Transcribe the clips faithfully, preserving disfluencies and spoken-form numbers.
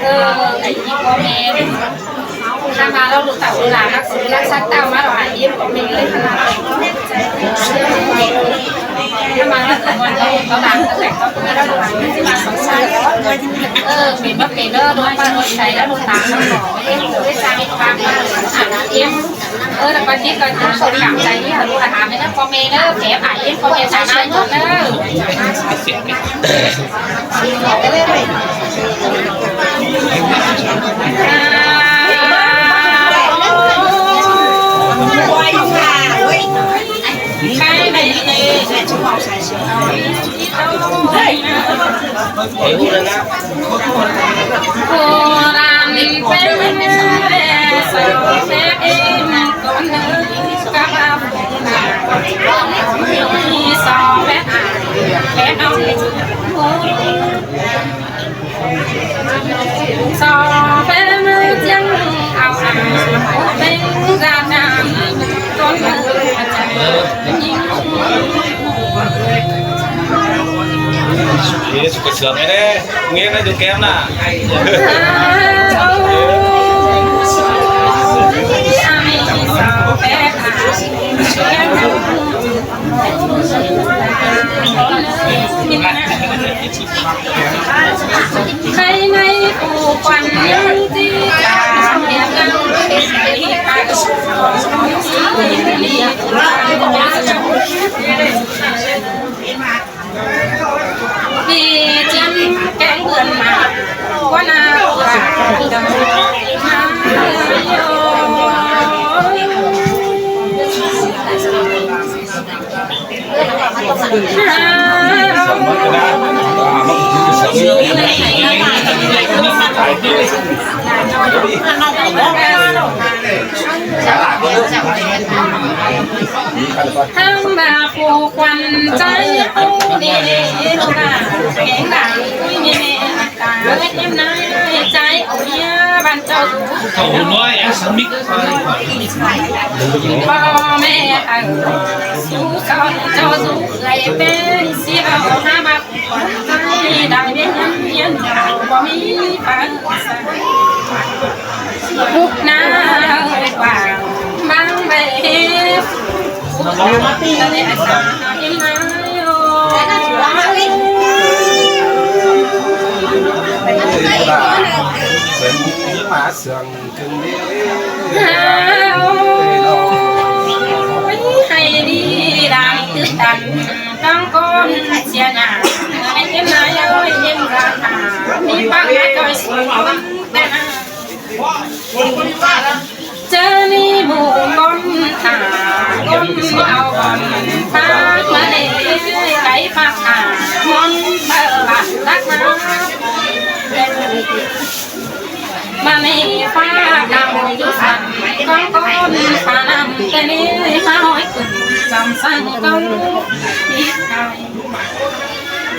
Ơ, ꞌlẹo ꞌnị ꞌpo ꞌme ꞌnị. ꞌTan ꞌma ꞌlẹo ꞌlụk tảu ꞌlụk lả ꞌnặc sứ ꞌnặc sắt ꞌtạu ꞌmá ꞌlẹo ải ꞌếm ꞌpo ꞌme ꞌlới ꞌthan ꞌnạ. ꞌTan ꞌma ꞌlẹo ꞌlụk ꞌcọ ꞌlụk tảu lả ꞌnặc sứ ꞌtạu ꞌlụk lả ꞌnặc sứ ꞌmá song sai. Ơ, pên báu pên ꞌnớ, ꞌlụk ꞌpa ꞌlụk sai ꞌlẹo ꞌlụk táng ꞌnạ. Ơ, ꞌlẹo ꞌpa ꞌdịt ꞌcọ ꞌlụk ꞌcọ cảm sai ꞌnị, ꞌlụk ꞌcọ hả ꞌmá ꞌnớ, ꞌpo ꞌme ꞌnớ, pên ải ꞌếm ꞌpo ꞌme sai ꞌnạ ꞌnớ. Yêsu kơ sương ꞌnị ꞌnê, ꞌnghín ꞌnị dú kem ꞌnạ.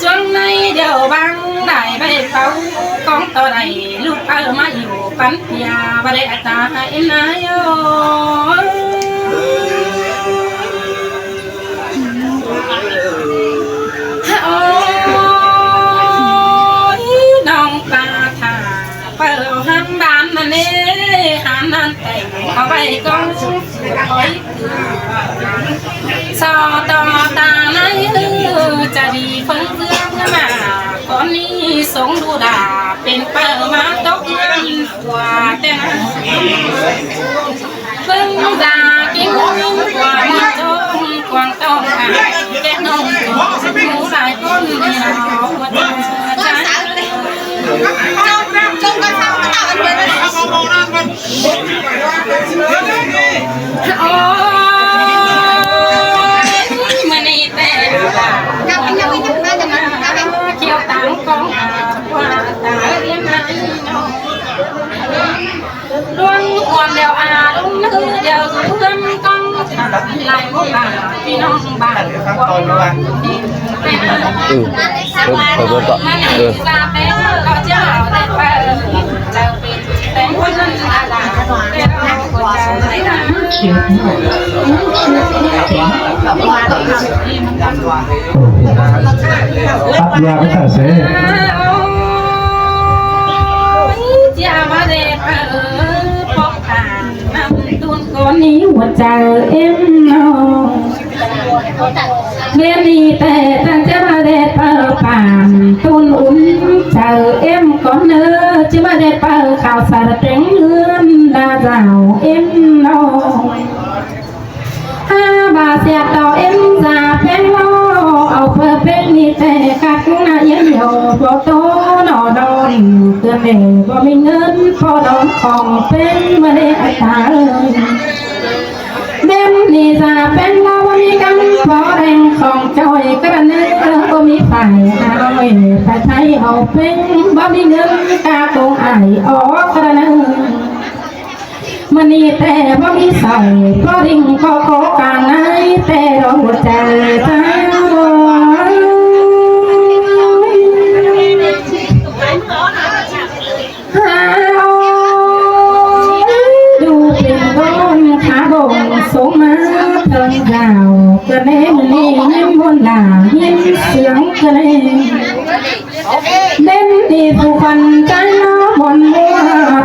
Chuông ꞌnị điêu bang đảy ꞌvạy páo, ꞌcóng ꞌto đảy ꞌlụk ꞌpưa ꞌmá dú păn pia, ꞌva đảy ꞌtá hảư ꞌnị ꞌnớ. Ôi, ꞌnọng ꞌpa thả, ꞌpưa hăn ban ꞌnặn ꞌnị, hăn ꞌnặn tẻng ꞌcọ ꞌvạy ꞌcóng. Ôi, so ꞌto ta ꞌnị ꞌhứ, ꞌchạ đi ꞌphớng ꞌdứa ꞌmá, ꞌcốn ꞌnị sống đu đa, pên ꞌpưa ꞌmá tốc ꞌngớn ꞌquá ꞌtẹ ꞌnặn. ꞌPứng da ꞌkính ꞌquá ꞌmá ꞌtống quảng ꞌtống ải, ké ꞌnọng ꞌcốn ꞌmá lai ꞌcốn ꞌnị ꞌnạ, ꞌhuột ꞌchớ. Ôi, ꞌmưa ꞌnị ꞌtẹ kiêu táng ꞌcóng ꞌquá ta ꞌliến ꞌnị ꞌnớ. ꞌLuống ꞌhuôm điêu a ꞌlum ꞌhứ điêu dú ꞌhướn ꞌcóng lai ꞌmú bản ꞌpi ꞌnọng bản. Ừ, phải, phải vượt qua. Ừ. Yua kơ ta se. Ôi, chia ba đet pơ pok pang năm tun kon ni hua chaư êm no. Bên ni te tăng chia ba đet pơ pang tun ún chaư êm kon nơ, chia ba đet pơ khao sa teng ươn đa dao êm no. Ha ba sia to êm da peng lo, au pơ peng ni te khắt na yên yo, bó tô no đón, kơ nê bó mi ngơn, bó đón khong peng ma lê a ta ơi. Bên ni da peng lo, bó mi cắn, bó đen khong choi, kơ nê bó mi phải, ha ơi, phải thấy au peng, bó mi ngơn, ca công ai, ó, kơ nê. Mơ ni te bó mi sỏi, bó đinh có có cả nái te đo hua chaư ta. Ha ôi, đu pên kon khá bông số má thơng dao, kơ nê mơ ni hiến muôn là hiến sướng kơ nê. Bên đi phu khăn cái nó buồn mua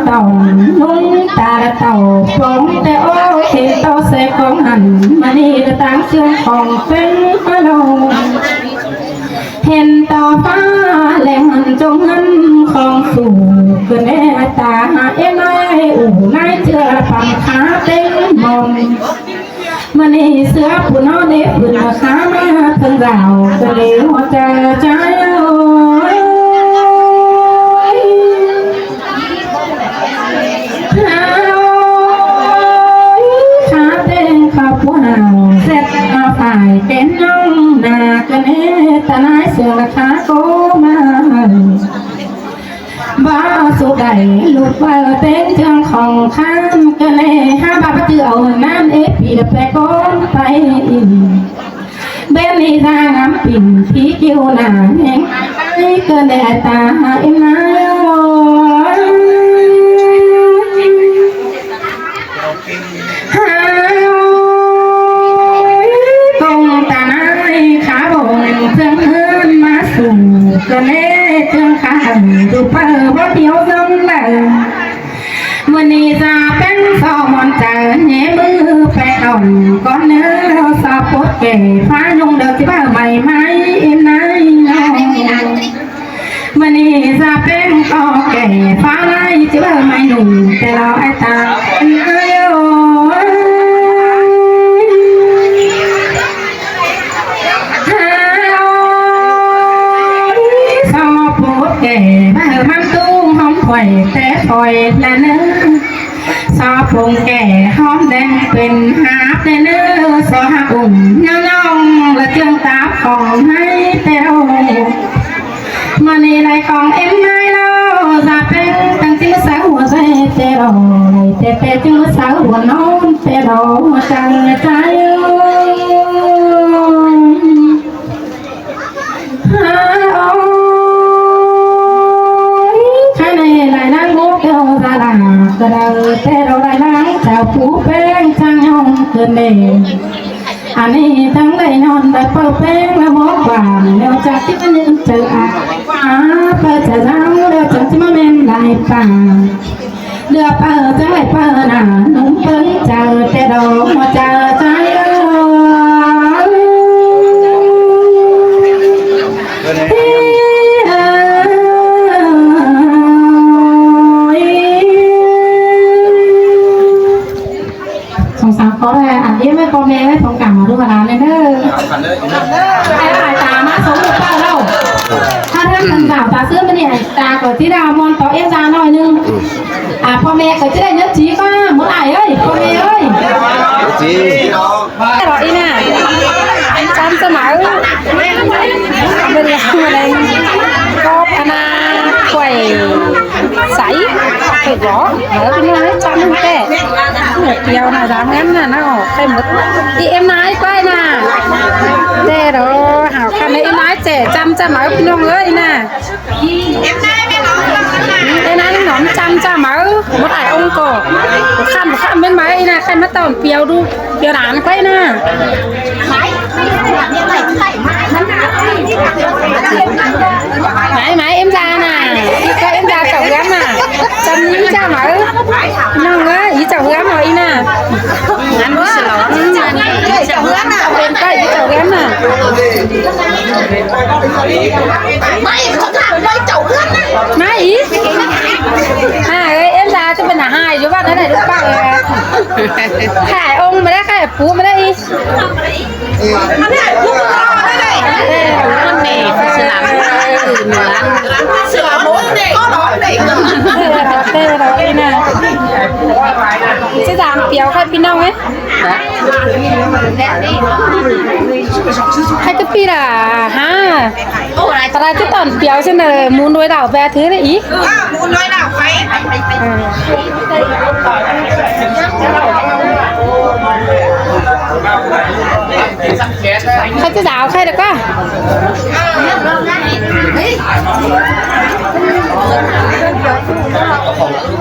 tổng nung ta đã tàu bóng te ô thì tao sẽ không hẳn mà đi đã tăng xương phòng peng alo. Hên tao phá lẹ hẳn trong ngăn không phủ cứ nè ta em ai ủ nai chưa là bằng khá tên mòn. Mơ ni sia pun no đe pun ma khá ma thơng dao kơ lê hua chaư chai ơi. Khá ơi, khá teng khao pua hao, sét ma phải kén nong na kơ nê ta nái sương na khá cô ma. Ba su đảy lụt bơ tên trường khong khăn kơ nê ha ba ba tư âu nan ê pì đập bè con tay in. Bên đi ra ngắm pin pí kiu nà neng ai kơ nê ta ha in na. Ha ơi, công ta nai khá bông thương hơn má sùng kơ nê thương khá hẳn dù bơ bó thiếu dông bơ. Mơ ni da peng so mon chaư nhé mư pe ỏng con nơ so pốt kẻ phá nhung đợt chứ bảo mày mai in nai no. Mơ ni da peng so kẻ phá lai chứ bảo mày nụ te lo ai ta. Ơi ơi. Ha ơi, so pốt kẻ ba măng tung hóm khỏi té khỏi là nơ. So pông kẻ hóm đen pên háp đen nơ, so háp ủng nhau nong là trường táp khỏi hai tèo. Mơ ni lai khong em nai lo, da peng tăng chim sa hua dây tèo, lai tè tè chim sa hua non tèo, hua chang lai chai ơi. Ha ơi, khai nê lai lăng bố kêu ra là, kơ đờ tè đô lai lăng, chào phú peng chang nhong kơ nê. Ăn nê tăng lai nhon đa pơ peng là bố quảng, nêu chak chik ăn nhưng chơ à, à, pơ chơ rau, đa chang chim men lai pang. Đưa pơ chang lai pơ nà, nung pơng chơ tè đô, mô chơ chai ơi. Song sàng khó là ăn yếm với con mẹ với thông cảm mà đu vào làm nên nơ. Ai ai ta má sống được bao lâu? Tha thăn thần dảo ta sướng bên này ta có tí đào mon tó yếm ra nói nưng. À, พ่อแม่ có tí đào nhất trí qua, muốn ai ơi, พ่อแม่ ơi. Nhất trí. Rồi, ý nè. Chăm cho máu. Bên này, bên này. Có ana quẩy sáy. Quẩy gió. Ở bên này chăm không tệ. Một điều là dám ngắn là nó. Cái một. Đi em nái quay nè. Tê đó, hảo khăn đấy, em nái trẻ chăm cho máu bên nông ơi nè. Ê, nai nóm chăm cha máu, một ai ông cổ. Khăn, khăn bên máy nè, khăn mắt tỏng piêu đu, piêu đán quay nè. Ê, Máu. ꞌNọng ơi, ꞌí chảu ꞌhướn ꞌnọi ꞌí ꞌnạ. Ăn ꞌí sửa lỏng ăn ꞌí chảu ꞌhướn ꞌnạ. Bên cai ꞌí chảu ꞌhướn ꞌnạ. ꞌMá ꞌí. À, ơi, em ra chứ bên ꞌnạ hai, dú ꞌvạu ꞌnặn đảy đú ꞌvạu. Khai ông ꞌmá đảy, khai pú ꞌmá đảy. Chứ dám piếu khai ꞌpi ꞌnọng ới. Khai ꞌcọ ꞌpi ꞌlạ hả? Tả ꞌlạ chứ tỏn piếu chứ ꞌnạ, mún đuôi đảo ꞌvẹ thứ ꞌnị ꞌí. Mún đuôi đảo ꞌvẹ. Khai ꞌchớ dáo khai được ꞌquá.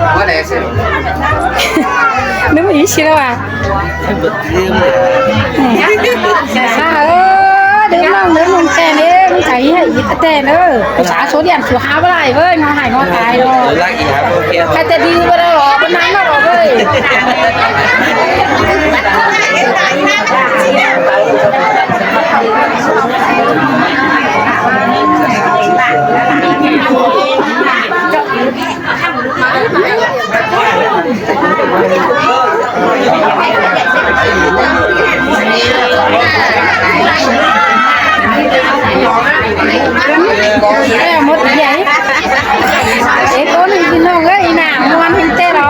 ꞌNớ ꞌmí ꞌí ꞌchí ꞌlẹo à? À, ơ, đớm ꞌnọng, đớm ꞌnọng ꞌtẹ ꞌnớ, ꞌmắn chả ꞌí hả ꞌí ꞌtẹ ꞌnớ. Chả số điện số háo bá lai ꞌvới, ngó hại ngó tai ꞌnớ. Khai ꞌtẹ đi bá ꞌlẹo, bá ꞌnặn ꞌlẹo ꞌvới. Ê, một ꞌdệt. Ê, ꞌcốn ꞌnị ꞌpi ꞌnọng ơi, ꞌnạ, ꞌmuôn ꞌhêng ꞌtẹ ꞌló.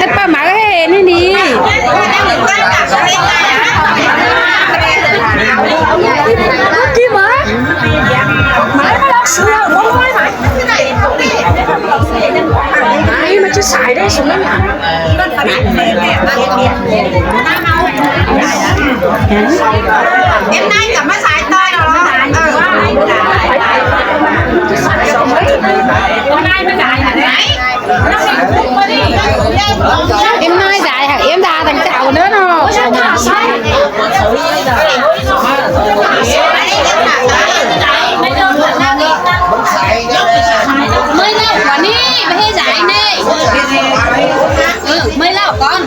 Chắc ꞌpá máư ꞌhế ꞌnị đi. Kim hả? Máư ꞌmá lốc sứa, ꞌmá lốc máư. Ai, ꞌmá chứ sai đé, sung ꞌnặn. Em ꞌnai chả ꞌmá sai ꞌtoi ꞌnớ. Em ꞌnai dải hả? Em đa tẳng chảu ꞌnớ ꞌnớ. ꞌMới ꞌnọng ꞌcón ꞌnị, ꞌmá ꞌhế dải ꞌnị. Ừ, ꞌmới ꞌnọng ꞌcón.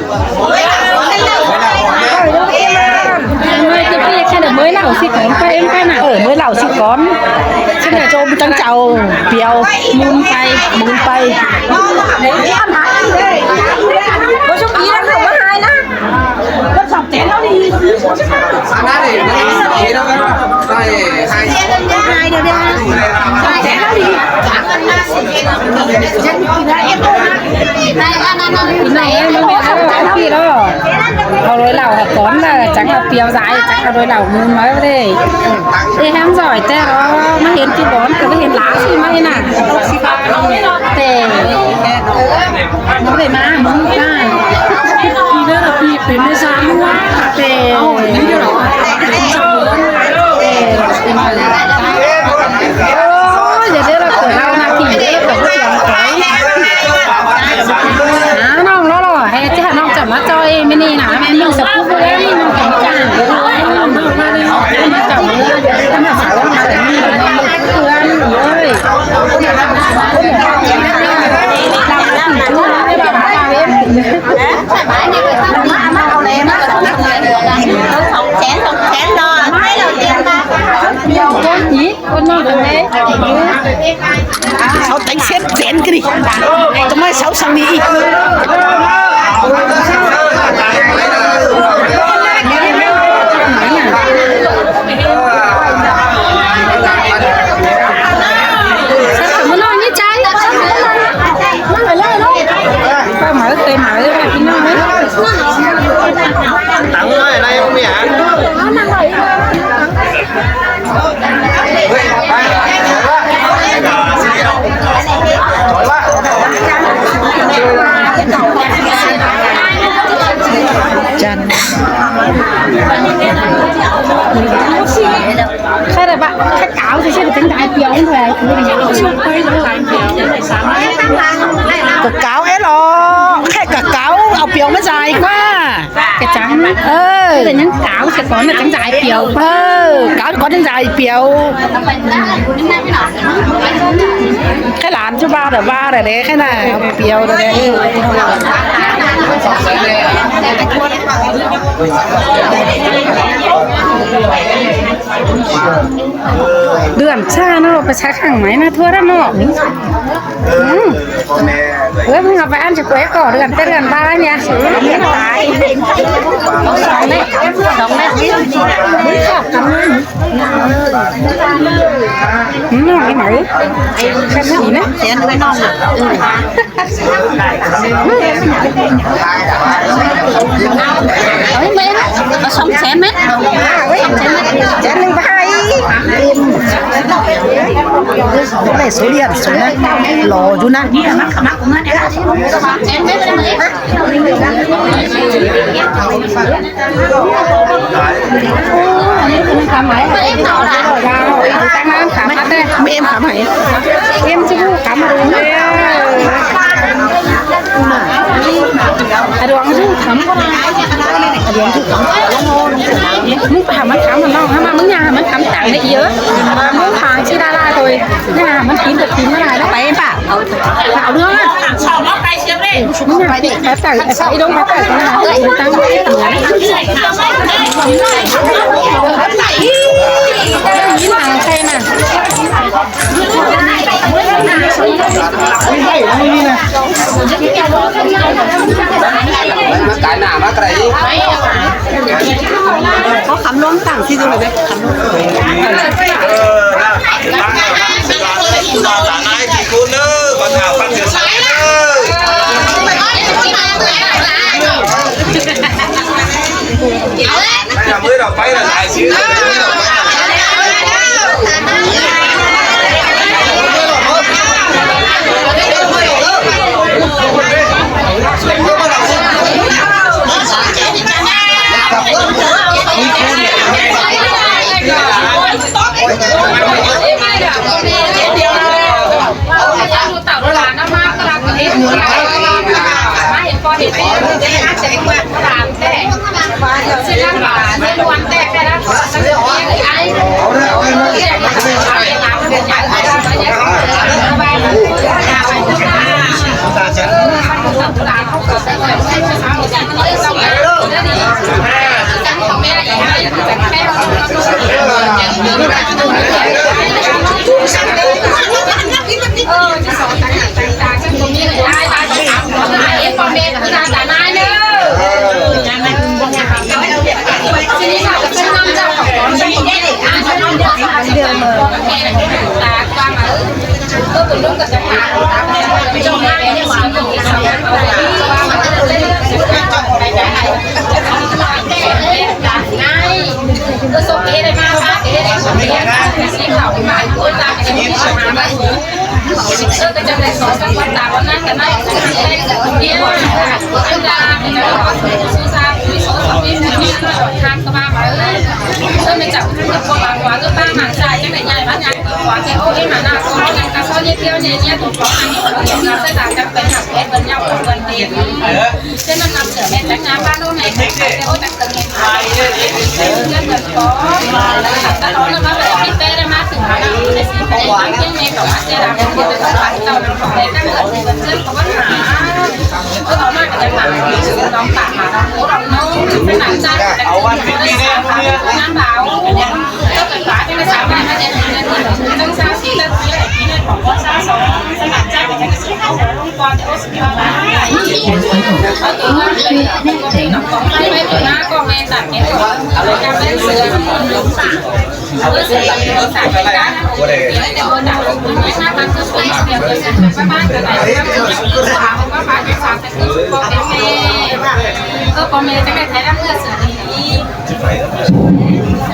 ꞌMới ꞌcọ ꞌpi ꞌchạ ꞌnớ, ꞌmới ꞌlạu ꞌsị ꞌcón, ꞌpá em ꞌpá ꞌnạ. Ờ, ꞌmới ꞌlạu ꞌsị ꞌcón. ꞌChớ ꞌnạ ꞌchôm ꞌtáng chảu, piêu. Mún pay. Mún pay. Hai điều đi. Hai. Pi ꞌló. Au đuôi lảu hảư ꞌcón ꞌnớ, chắng au piêu dải, chắng au đuôi lảu mún máư ꞌvới. Ê, hám giỏi ꞌtẹ ꞌló, ꞌmá hên ꞌpi bón, ꞌcọ ꞌmá hên lá ꞌsị ꞌmá hên ꞌnạ. Ê, nó về má, mún má. Pi ꞌnớ ꞌló pi, pên ꞌmá dáng ꞌnớ. Ê, ê, ôi, giờ đây là của ꞌlạu ꞌnạ, pi đây là của ꞌlạu. À, ꞌnọng ꞌló ꞌló, ê, chứ hả ꞌnọng chả ꞌmá ꞌchọ ê, ꞌmá ꞌnị ꞌnạ, ꞌmá ꞌnị sắp cúp ꞌvới ꞌnọng chả ꞌmá. Con non con đấy. Sáu tánh xếp chén cái đi. Tao mới sáu sang đi. Nó nói như trái. Tao mở, tao mở ra cái nó. Tao nói ở đây không nhỉ? Chăn. Khai là bạn khai cáo thì sẽ được tính đại biểu thôi. Cả cáo ấy lo, khai cả cáo, áo piếu mới dài quá. Cái trắng. เออ เดี๋ยวยังกาวเสียก่อนนะ จังจ่ายเปรียว เออ กาวก่อนจังจ่ายเปรียว แค่หลานจุบาแต่ว่าแต่เด็กแค่น่ะ เอาเปรียวแต่เด็ก เดือนชาเนาะ ไปใช้ข้างไหนนะ ทั่วด้านนอก อืม เออ มึงเอาไปอันจะกล้วยก่อเดือน แต่เดือนบ้าเนี่ย ตาย สองเม็ด สองเม็ด อืม ไอ้หนู แขนไว้น้องน่ะ อืม เอาให้เบน เอาสองแสนไหม สองแสนไหม แสนหนึ่งไป ได้สูเรียนสูนะ หล่ออยู่นะ สองแสนไหม อันนี้คือคำไหม ตั้งน้ำขำมาเต้ ไม่เอ็มขำไหม เอ็มจะพูดขำมาดูเลย อะดวงชื่อขำก็ได้ อะดวงชื่อขำ มึงไปหามันขำมันน้อง ถ้ามามึงอย่าหามันขำต่างได้เยอะ มึงผ่านชื่อดาราโดย อย่าหามันกินกับกินไม่ได้แล้ว ไปปะ เอาเรื่องอะ มึงไปดิ ขาไก่ ไอ้ดงขาไก่ เออ ไอ้ตั้งไว้ นี่หมาใครน่ะ ขายหน้ามาไกล เขาขำลงต่างที่ดูเลย ขำลง เออ นะ ตาหน้าปันเสือสายเด้อ ตาหน้าปันเสือสายเด้อ ไปละมื้อเราไปละหลายมื้อ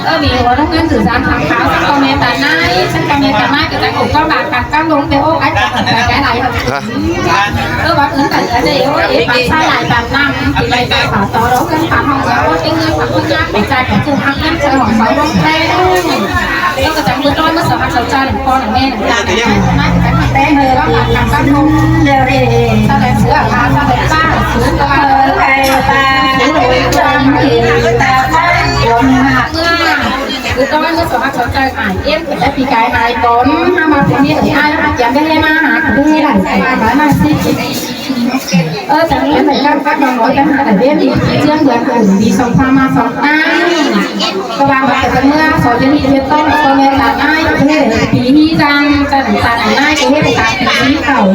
เออ มีหัวต้องการสื่อสารทางข่าว สังคมเมตตาหน้า สังคมเมตตาหน้า ก็จะกลุ่มก็บาดกัน ก็ลงไปโอ้ ไอ้ ไอ้ ไอ้ ไอ้ ฮะ เออ ว่าอื่นแต่จะได้โอ้ ไอ้ ปากซาหลายปากน้ำ ปีใหม่ไปขอต่อ เราเครื่องปากห้อง เราเต็งเงินปากคนงาน ไปจ่ายกับผู้พักงาน ใช้ของเขาลงแรง เออ ก็จะมือร้อน มือสอง เขาจ้าหนึ่งพ่อหนึ่งแม่หนึ่งตาหนึ่ง น่าจะแป้งเลย ว่าปากกัน ก็ลง เร็วๆ ซาแหลมเสือ พาซาแหลมป้า เสือตัว เออ ไป ไป Ơ, ta ꞌmưa, ꞌmưa ꞌcọ ꞌmưa sổ hắc sổ chaư ải ꞌếm, ta pí cai ải tốn, ꞌmá pí ꞌmía pí ai, ꞌmá chém đé ꞌhế ꞌmá hák, ꞌmưa đảy, ꞌmá ꞌmá ꞌmá sí. Ơ, ta ꞌmưa đảy ꞌcắm cắp đo ꞌmưa ta hák đảy đêm đi, ꞌchương đươn ꞌcứn đi song pha ꞌmá song ꞌtáng. ꞌCọ ꞌva ꞌmá ta ꞌmưa sổ ꞌdệt đi ꞌdệt tong, ꞌcọ ꞌmưa ta ꞌnái, ꞌcọ ꞌmưa đảy pí ꞌhí ꞌdáng, ta đảy ta ꞌnái, ꞌcọ ꞌmưa đảy ta pí ꞌhí cảu.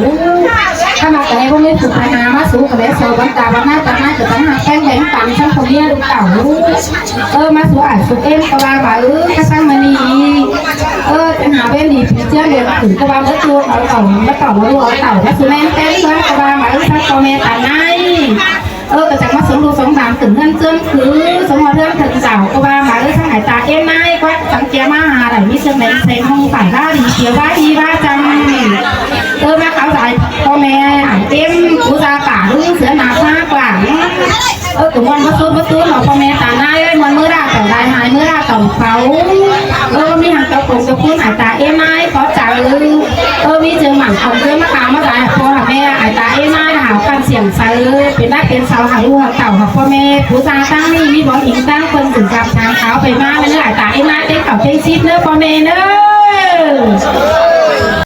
ꞌCọ ꞌmá ta ꞌhế ꞌcọ ꞌmưa phủ pha ꞌmá sú, ꞌcọ ꞌmưa sổ bón ta bón ꞌnái, ta ꞌnái, ꞌcọ ta hák ꞌpéng đeng tẳng song ꞌcọ ꞌmưa đảy cảu. Ơ, ꞌmá sú ải sú ꞌếm, ꞌcọ ꞌva ꞌmá ư, ꞌcọ ꞌsướng ꞌmá đi. Ơ, ta hák ꞌvến đi, ꞌchương đươn ꞌcứn, ꞌcọ ꞌva báu ꞌchua au tảu, báu tảu, báu au tảu, ꞌmá sú ꞌmen ꞌtến ꞌmướng, ꞌcọ ꞌva ꞌmá ư, ꞌsướng ꞌcọ ꞌmưa ta ꞌnái. ꞋCọ chắng ꞌmá sống ꞌlụk sống đang tửng ꞌngớn ꞌchương cứ, sống ꞌhọt ꞌhướn thần dảo, ꞌcọ ꞌva ꞌmá ư, ꞌsướng ải ta ꞌếm ꞌnái, ꞌquá chắng ꞌchí ꞌmá ha đảy ꞌmí sương đeng seng ꞌmướng phải ꞌva đi, sia ꞌva đi ꞌva chăm. Ơ, ꞌmá kháo dải ꞌpo ꞌme ải ꞌếm, cú da cả ꞌhứ sứa nả ꞌphá quảng. Ơ, ꞌcọ ꞌmuôn báu sú báu sú ꞌnọ ꞌpo ꞌme ta ꞌnái, ꞌmuôn ꞌmứ đa tỏng đai hai ꞌmứ đa tỏng pháu. Ơ, ꞌmí hăng tốc công tốc ꞌcốn ải ta ꞌếm ꞌnái, ꞌcọ chaư. Ơ, ꞌmí ꞌchương mẳn khong ꞌchương ꞌmá kháo ꞌmá dải ꞌpo hảư ꞌme ải ta ꞌếm ꞌnái, hảư căn siêng saư, pên đắc pên sau hảư ꞌlụk hảư tảu hảư ꞌpo ꞌme, cú da ꞌtáng ꞌnị ꞌmí bón ính ꞌtáng ꞌpơn dửng dạp tháng kháo pay ꞌmá, ꞌmá ꞌnớ ải ta ꞌếm ꞌnái, tếng cảu tếng síp ꞌnớ ꞌpo ꞌme ꞌnớ.